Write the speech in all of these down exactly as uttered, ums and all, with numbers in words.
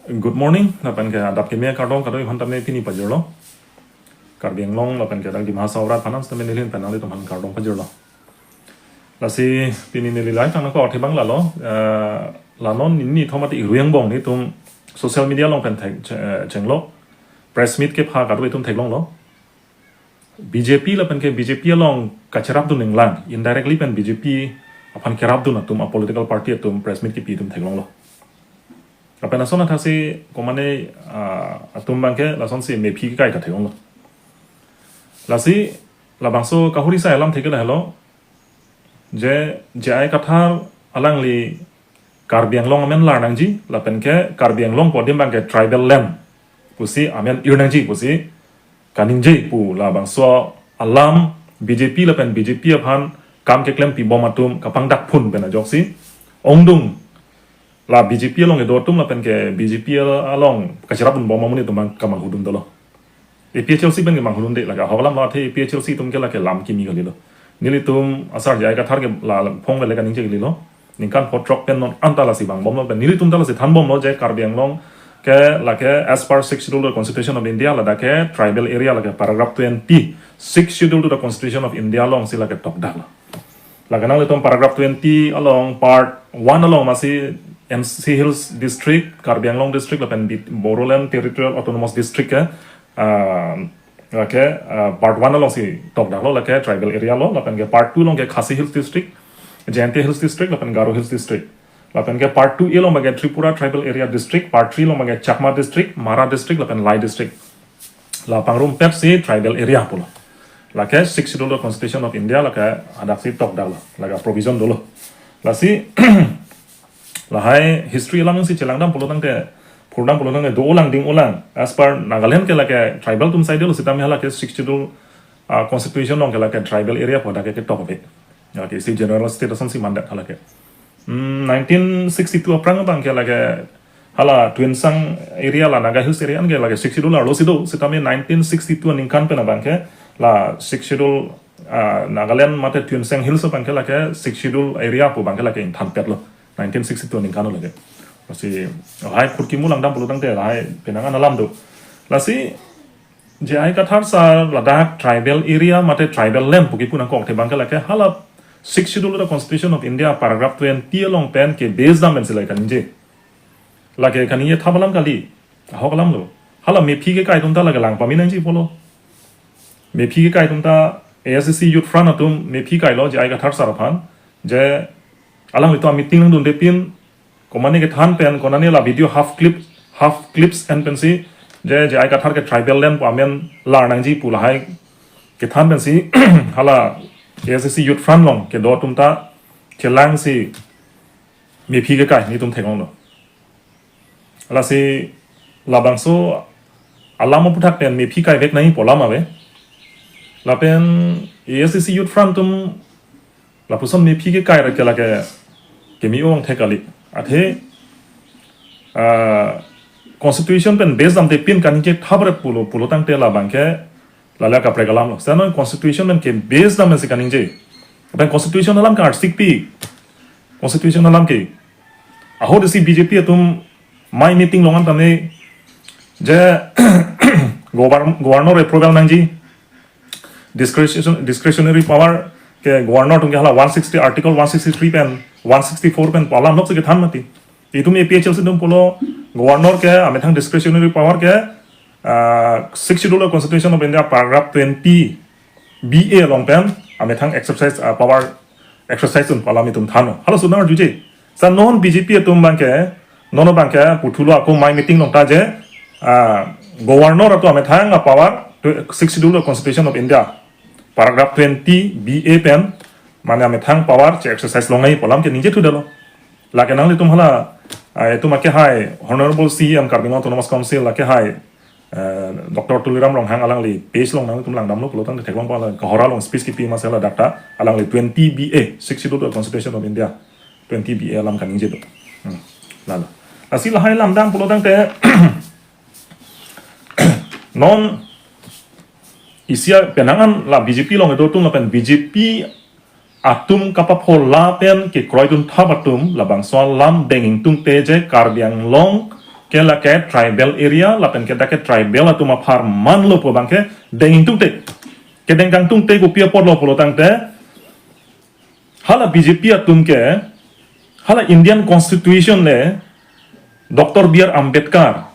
Good morning, lapen ke adap keme kardom kadokave aphan tame pini pajirlo. Karbi Anglong lapen ke dak Dima Hasao arat aphan tame nelihin pen nanglitum aphan kardom pajirlo. Lasi pini neli lahai thangnat ako athe abang lalo, eh, la non nini thom ati irui angbong nelitum social media along pen thek, che-, eh, chenglok. Press meet kepha kadokave atum theklonglo. B J P lapen ke B J P along kacherapdun ninglang, indirectly pen B J P aphan kerapdun atum, a political party atum press meet kepi atum theklonglo. Lapen lason athasi komane, ah, atum abang ke lasonsi mephi kekai ta theklonglo. Lasi labangso kahuri asai alam theke lahelo, je J I Kathar alangli Karbi Anglong amen lar nangji, lapen ke Karbi Anglong pu adim abang ke tribal land pusi amen ir nangji pusi kaningje pu labangso alam B J P lapen B J P aphan kam keklem pibom atum kapangdak phun pen ajoksi ongdung la B J P along kedo atum lapen ke B J P along kacherapdunbom amonit atum abang kamanghudun dolo. A P H L C pen kemanghudunde, lake ahok alamlo, athe A P H L C atum ke lake lam kimi kalilo. Nelitum asar J I Kathar ke la phongle le kaningje kalilo. Ningkan pho throk pen non anta lasi vangbomlo pen nelitum ta lasi thanbomlo je Karbi Anglong ke lake as per Sixth Schedule Constitution of India, ladak ke tribal area, lake paragraph twenty, Sixth Schedule to the Constitution of India alongsi lake tokdaklo. Lake nanglitum paragraph twenty along, part one along masi N C Hills District, Karbi Anglong District lapen Bit-, Bodoland Territorial Autonomous District ke, ah, lake, ah, part one alongsi tokdaklo, lake tribal area lo, lapen ke part two along ke Khasi Hills District, Jaintia Hills District lapen Garo Hills District. Lapen ke part two A along abang ke Tripura Tribal Area District, part three along abang ke Chakma District, Mara District lapen Lai District. La pangrumpetsi tribal area pulo. Lake Sixth Schedule Constitution of India lake hadaksi tokdaklo, lake provision dolo. Lasi lahai history alamsi chelangdam pulo tangte, phurdam pulo tangte do-olang ding-olang. As per Nagaland ke lake tribal atum asai dolo, sitame halake Sixth Schedule, ah, Constitution along ke lake tribal area pu hadak ke ketok ave. Lake isi general state asonsi mandat halake. Hmm, nineteen sixty-two aphrang abang ke lake hala Tuensang area, la Naga Hills area an ke lake Sixth Schedule arlosi do, sitame nineteen sixty-two aningkan pen abang ke la Sixth Schedule, ah, Nagaland mate Tuensang Hills abang ke lake Sixth Schedule area pu abang ke lake ingthanpetlo, nineteen sixty-two aningkan lo lake. Lasi lahai phurki mu langdam pulo tangte lahai penang an alam do. Lasi J I Kathar sir ladak tribal area mate tribal land pu kipu nangkok athe abang ke lake hala Sixth Schedule to the Constitution of India paragraph twenty along pen ke base dam pensi lake kaningje. Lake kaningje thap alam kali, ahok alamlo. Hala mephi kekai atum ta lake lang pame nangji pulo. Mephi kekai atum ta A S D C Youth Front atum mephi kailo J I Kathar sir aphan, je alanglitum meeting nangdunde pin, komane kethan pen, konane la video half clip, half clips en pensi je J I Kathar ke tribal land pu amen lar nangji pu lahai kethan pensi hala A S D C Youth Front along kedo atum ta chelangsi mephi kekai nelitum theklonglo. Lasi labangso alam aphuthak pen mephi kaivek nangji pu alam ave. Lapen A S D C Youth Front atum lapuson mephi kekai ra ke lake keme-o angthek kali. Athe, ah, Constitution pen base damde pin kaningje thap ret pulo, pulo tangte labang ke lale kaprek alamlo. Seta non Constitution pen ke base dam pensi kaningje. Pen Constitution alam ke arsikpi. Constitution alam ke. Aho desi B J P atum amei meeting along an tame je govern-, governor approval nangji, discretion, discretionary power ke governor atum ke hala one sixty, article one sixty-three pen, one sixty-four pen pu alam lok si kethan mati. Itum A P H L C atum pulo governor ke amethang discretionary power ke, ah, Sixth Schedule Constitution of India paragraph twenty B A along pen amethang exercise, ah, power exercise un pu alam itum thanlo. Halaso nang arjuje. Seta non B J P atum abang ke, non abang ke puthulo ako amei meeting along ta je, ah, governor atum amethang apower to Sixth Schedule Constitution of India paragraph twenty B A pen mane amethang power che-exercise longnangji pu alam ke ningje thudetlo. Lake nanglitum hala, ah, itum akehai Honorable C E M Karbi Anglong Autonomous Council akehai, eh, Doctor Tuliram Ronghang alangli page along nangtum langdamlo pulo tangte theklongpo, alang Kohora along speech kipi masi ladak ta alangli twenty B A, Sixth Schedule Constitution of India, twenty B A alam kaningje do. Hmm. Lalo. Lasi lahai lamdam pulo tangte non isi penang an la B J P along kedo atum lapen B J P atum kapaphola pen kekroidun thap atum labangso alam beng ingtungte je Karbi Anglong Lake tribal area lapen ke dak ke tribal atum apharman lo pu abang ke deng ingtungte. Kedeng kangtungte kopi apotlo pulo tangte, hala B J P atum ke hala Indian Constitution le Doctor B R Ambedkar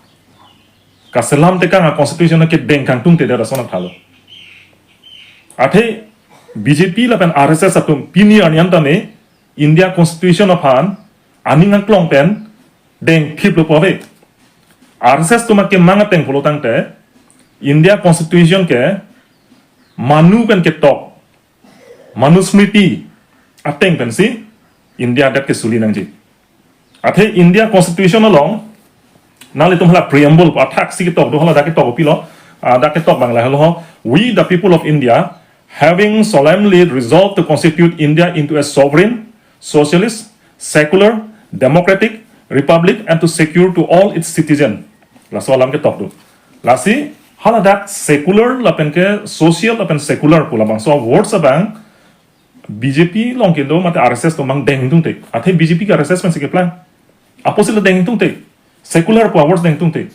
kaselam tekang a-constitution kedeng kangtungte, dera sona thalo. Athe B J P lapen R S S atum pini arni an tame India Constitution aphan aning angklong pen dengthiplo pu ave. R S S atum akemang ateng pulo tangte India Constitution ke Manu pen ketok, Manusmriti ateng pensi India adet kesuli nangji. Athe India Constitution along nanglitum hala preamble athak si ketok do, hala dak ketok kopilo, ah, dak ketok abang lahelo ho, "We, the people of India, having solemnly resolved to constitute India into a sovereign, socialist, secular, democratic republic and to secure to all its citizen." Laso alam ketok do. Lasi hala dak secular lapen ke social lapen secular pu labangso words abang B J P along kedo mate R S S atum abang deng ingtungte. Athe B J P ke R S S pensi keplang. Apotsi la deng ingtungte. Secular pu a-words deng ingtungte.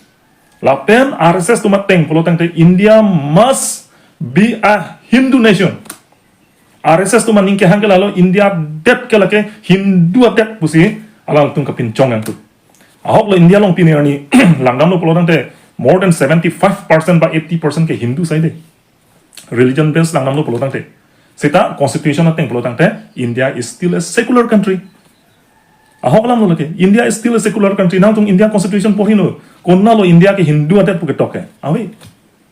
Lapen R S S atum ateng pulo tangte India must be a Hindu nation. R S S atum aning kehang ke lalo, India adet ke lake Hindu adet pusi alangtum kapinchong nangkok. Ahok lo India along pini arni langdamlo pulo tangte more than seventy-five percent ba eighty percent ke Hindu saide. Religion based langdamlo pulo tangte. Seta constitution ateng pulo tangte India is still a secular country. Ahok alam lo lake, India is still a secular country. Nangtum India Constitution porhino. Konatlo India ke Hindu adet pu ketok ke? Ave.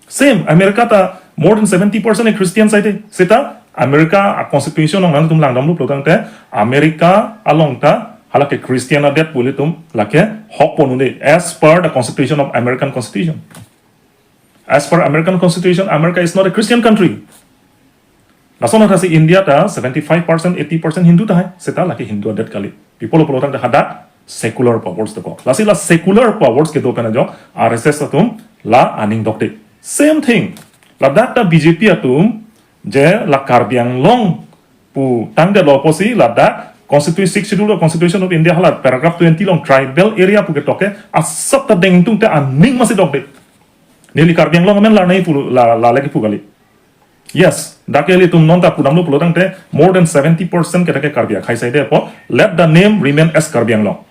Same, America ta more than seventy percent a Christian saide. Seta America a-constitution along nangtum langdamlo pulo tangte America along ta hala ke Christian adet pu ilitum lake hok pon un-e as per the Constitution of American Constitution. As per American Constitution, America is not a Christian country. Lason athasi India ta seventy-five percent, eighty percent Hindu tahai. Seta lake Hindu adet kali. Pi apotlo pulo tangte hadak secular pu a-words dokok. Lasi la secular pu a-words kedo pen ajok R S S atum la aning dokde. Same thing. Ladak ta B J P atum je la Karbi Anglong pu tangdetlo apotsi ladak Constitution, Sixth Schedule of Constitution of India hala paragraph twenty along tribal area pu ketok ke asap ta deng ingtungte, aning masi dokde. Neli Karbi Anglong amen lar nangji pu la, la lake pu kali. Yes, dak ke ilitum non ta pudamlo pulo tangte more than seventy percent ke dak ke Karbi akhei saide apo. Let the name remain as Karbi Anglong.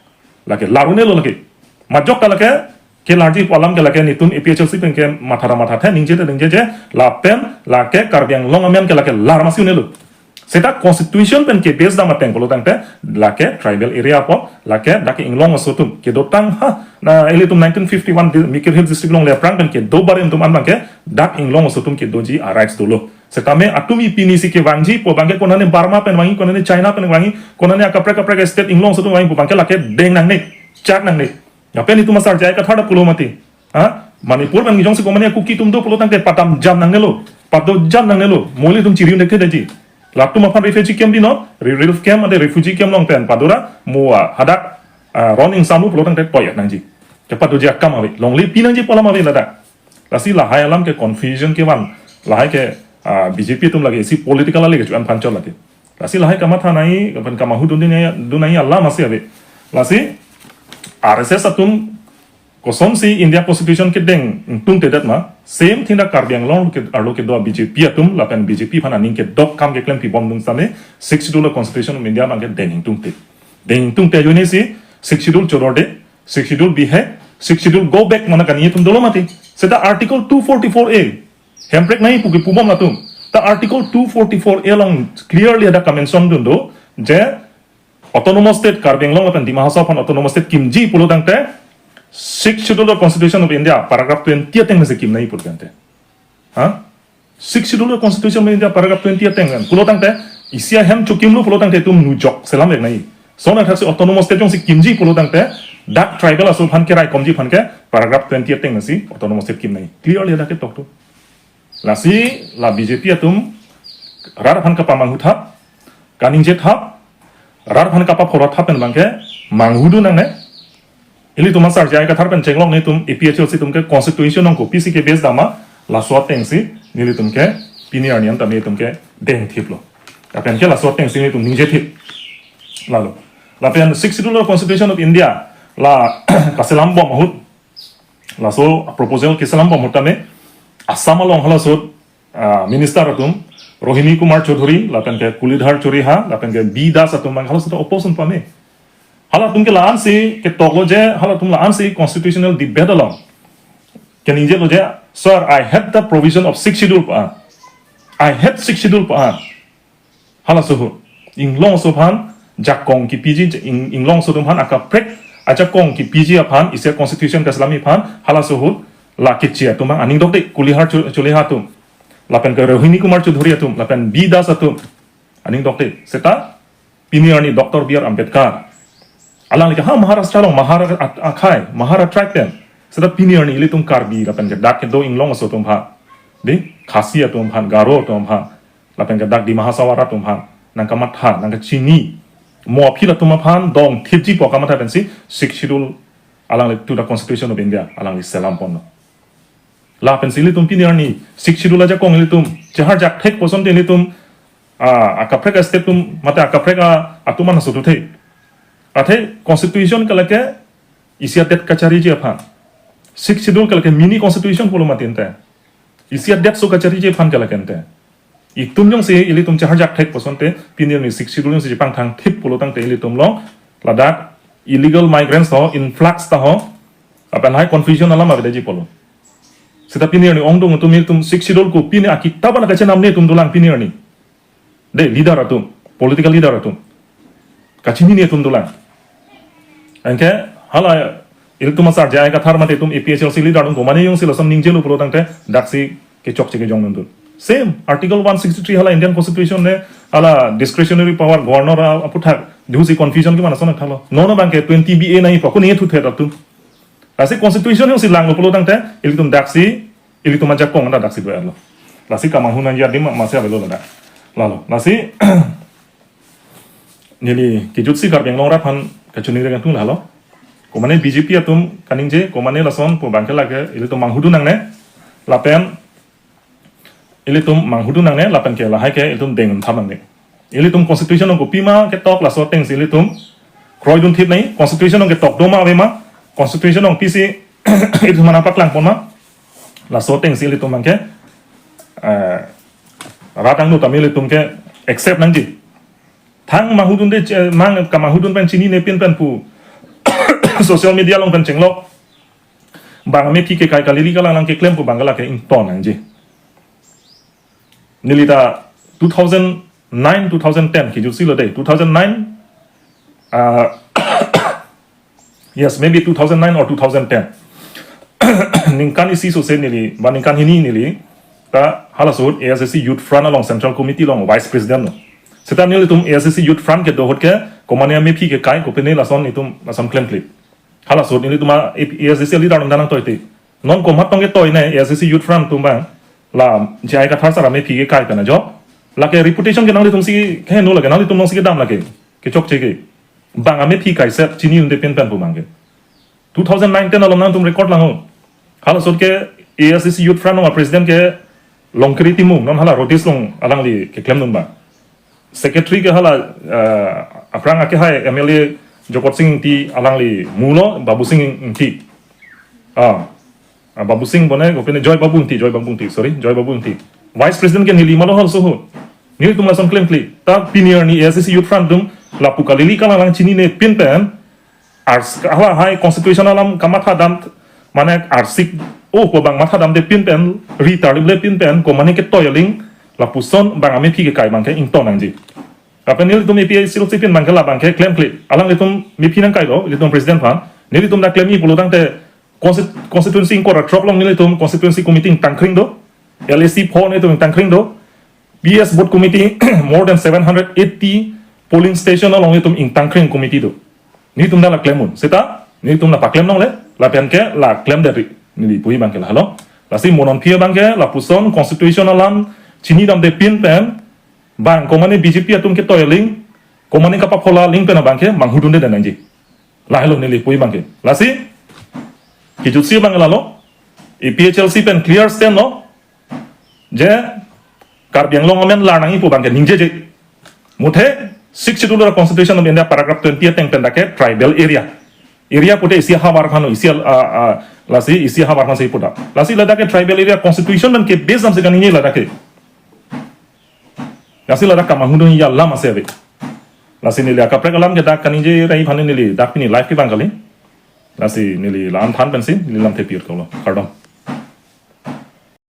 Lake lar un-elo lake. Majok ta lake kelarji pu alam ke lake netum A P H L C pen ke matha ra mathathe, ningjethe ningjeje, lapen lake Karbi Anglong amen ke lake lar masi un-elo. Seta constitution pen ke base dam ateng pulo tangte lake tribal area apo, lake dak Inglong aso atum kedotang ha, na ilitum nineteen fifty-one di-, Mikir Hills district along le aphrang pen kedo barim atum an abang ke dak Inglong aso atum kedoji a-rights dolo. Setame atumi pini si kevangji pu abang ke konane Burma pen vangji, konane China pen vangji, konane akaprek kaprek state Inglong aso atum vangji pu abang ke lake deng nangne, chak nangne. Lapen itum asar J I Kathar ta pulo mati. Ha? Manipur pen jongsi komatne Kuki atum do pulo tangte padam jam nangnelo, pado jam nangnelo. Mo ilitum chiri un-e thekthe detji. Latum aphan refugee camp pinon, re-, relief camp ante refugee camp along pen pado ra, mo a hadak, ah, Ron Ingsam lo pulo tangte poyat nangji. Kepadoji akam ave, longle pi nangji pu alam ave ladak. Lasi lahai alam ke confusion kevan, lahai ke, ah, B J P atum lake isi political ale kecho-an aphan chot lake. Lasi lahai kamatha nangji, kapan kamahudun nangji, dun nangji alam masi ave. Lasi R S S atum kosonsi India Constitution kedeng ingtungtedet ma, same thing dak Karbi Anglong ke, arlo kedo B J P atum lapen B J P aphan aning kedok akam keklem pibom dun sitame, Sixth Schedule Constitution of India abang ke deng ingtungte. Deng ingtungte ajoine si Sixth Schedule chodorde, Sixth Schedule bihek, Sixth Schedule go back mane kani atum dolo mati. Seta Article two forty-four A, Hemprek nangji pu ke pubom latum. Ta Article two forty-four A along clearly ada ka-mention dun do, je Autonomous State, Karbi Anglong lapen Dima Hasao aphan Autonomous State kimji pulo tangte, Sixth Schedule of Constitution of India, paragraph twenty ateng si kim nangji pulo tangte. Ha? Sixth Schedule of Constitution of India, paragraph twenty ateng kan. Pulo tangte, isi ahem chokimlo pulo tangte itum nujok selam vek nangji. Lason athaksi Autonomous State jongsi kimji pulo tangte, dak tribal aso aphan ke raikomji aphan ke, paragraph twenty ateng si Autonomous State kim nangji. Clearly dak ketok do. Lasi la B J P atum rat aphan kapamanghu thap, kaningje thap, rat aphan kapaphoro thap pen abang ke manghu dun nangne. Ilitum asar J I Kathar pen chenglok netum A P H L C atum ke constitution along kopisi ke base dam ma, laso ateng si nelitum ke pini arni an tame itum ke dengthiplo. Lapen ke laso ateng si netum ningje thip. Lalo. Lapen Sixth Schedule of Constitution of India la kaselam bom ahut Laso proposal keselam pamutame Assam along halaso, ah, minister atum, Rohini Kumar Choudhury, lapen ke Kulidhar Choueha, lapen ke B Das atum abang halaso oppose pame. Halatum ke la-ansi ketok lo je, halatum la-ansi constitutional debate along keningje lo je, "Sir, I hate the provision of sixth schedule pa. I hate sixth schedule pa." Halaso ahut, inglong aso aphan jakong kepiji, ing-, inglong aso atum aphan akaprek ajakong kepiji aphan, isi a-constitution kaselamji aphan, halaso ahut la keche atum abang aning dokde, Kulidhar Chou-, Choueha atum, lapen ke Rohini Kumar Choudhury atum, lapen B Das atum aning dokde. Seta pini arni Doctor B R Ambedkar, alangli ke ha Maharashtra along, Mahar a-, akhei, Mahar a-tribe pen. Seta pini arni ilitum Karbi lapen ke dak kedo inglong aso atum aphan, de, Khasi atum aphan, Garo atum aphan, lapen ke dak Dima Hasao arat atum aphan nangkamatha, nangkachini, mo aphi latum aphan dongthipji pu kamatha pensi sixth schedule alangli to the Constitution of India alangli selam ponlo. Lapensi ilitum pini arni sixth schedule ajakong ilitum cheharjak thek pu asonte ilitum, ah, akaprek a-state atum, mate akaprek a-, atum an asotuthe. Athe constitution ke lake isi adet kachariji aphan, sixth schedule ke lake mini constitution pulo mati ante. Isi adet so kachariji aphan ke lake ante. Itum jongsi ilitum cheharjak thek pu asonte pini arni sixth schedule jongsi chepangthang thip pulo tangte ilitum along ladak illegal migrants ta ho, influx ta ho, lapen lahai confusion alam avedeji pulo. Seta pini arni ongdung atum, ilitum sixth schedule ko pini akitap an kachenamne atum dolang pini arni, de, leader atum, political leader atum. Kachinine atum dolang. Anke hala ilitum asar J I Kathar mate itum A P H L C leader atum komane jongsi lason ningjelo pulo tangte daksi kechokche kejong nundun. Same Article one sixty-three hala Indian Constitution ne, hala discretionary power governor a-, aputhak, dusi confusion kevan ason thalo. Nono abang ke twenty B A nangji pu ako ne thuthet atum. Lasi constitution jongsi langlo pulo tangte ilitum daksi, ilitum ajakong anta daksi do-etlo. Lasi kamanghu nangji adim masi avelo ladak. Lalo, lasi neli kejutsi Karbi Anglong arat aphan kachiningri kangtung lalo. Komane B J P atum kaningje, komane lason pu abang ke lake ilitum manghudun nangne, lapen ilitum manghudun nangne, lapen ke lahai ke ilitum deng tham nangne. Ilitum constitution along kopima ketok laso atengsi ilitum kroidun thip nangji, constitution along ketok doma avema, constitution along pisi ilitum mana paklang ponma, laso atengsi ilitum abang ke, eh, rat angno tame ilitum ke accept nangji. Thang manghudunde, eh, mang kamanghudun pen chinine pin pen pu social media along pen chenglok, bang amephi kekai kalili kalanglang keklem pu abang ke lake ington nangji. Neli ta two thousand nine, two thousand ten kejutsi lo de, two thousand nine, ah, yes, maybe two thousand nine or two thousand ten. Ningkan isi sose neli, ba ningkan hini neli ta halaso ahut A S D C Youth Front along Central Committee along Vice President lo. Seta nelitum A S D C Youth Front kedo ahut ke komane amephi kekai kopine lason itum lason klemkle. Halaso ahut nelitum a-, A S D C leader atum ta nangtoite. Non komat tong ketoi ne A S D C Youth Front atum abang, la J I Kathar sar amephi kekai pen ajok. Lake reputation ke nanglitumsi keheno lake, nanglitum alongsi kedam lake, kechokche ke. Bang amephi kaiset chinidunde pin pen pu abang ke. Two thousand nine ten along nangtum record langnon. Halaso ahut ke A S D C Youth Front along a-president ke Longkiri Timung, non hala Road East along alangli keklemdun abang. Secretary ke hala, eh, aphrang akehai M L A Jokotsing Ingti alangli mulo, Babusing Ingti. Ah, ah, Babusing bone, kopine Joy Babu Ingti, Joy Babu Ingti, sorry, Joy Babu Ingti. Vice President ke neli ma lo halaso ahut. Nelitum lason klemkle. Ta pini arni A S D C Youth Front atum lapu kalili kalanglang chinine pin pen, ars-, halahai constitution alam kamatha dam, mane arsik, oh, ko bang matha damde pin pen, ri tarliple pin pen, komane ketoi aling, lapuson bang amephi kekai abang ke ington nangji. Lapen nelitum A P H L C pin abang ke la abang ke klemkle. Alanglitum mephi nangkailo, ilitum president aphan. Nelitum ta klemji pulo tangte consti-, constituency ingkoi ra throk along nelitum constituency committee ingtangkring do. L A C pho nelitum ingtangkring do. P S booth committee more than seven hundred eighty polling station along nelitum ingtangkring committee do. Nelitum ta la klemdun. Seta nelitum la paklem longle, lapen ke la klemdetri. Neli puji abang ke lahelo. Lasi mo non aphi abang ke lapuson constitution alam chinidamde pin pen, bang komane B J P atum ketoi aling, komane kapaphola aling pen abang ke manghudunde nangji. Lahelo neli puji abang ke. Lasi kejutsi abang ke lalo, A P H L C pen clear stand lo, je Karbi Anglong amen lar nangji pu abang ke ningjeje. Muthe Sixth Schedule ra Constitution of India paragraph twenty ateng pen dak ke tribal area. area pute isi ahavar aphan, isi al-, ah, ah, lasi isi ahavar aphan si pudak. Lasi ladak ke tribal area constitution pen ke base damsi kaningje ladak ke. Lasi ladak kemanghu dun alam ase ave. Lasi neli akaprek alam ke dak kaningje rai aphan neli dak pini live kevang kali. Lasi neli la-an than pensi neli lamthe pi-ut kalo. Kardom.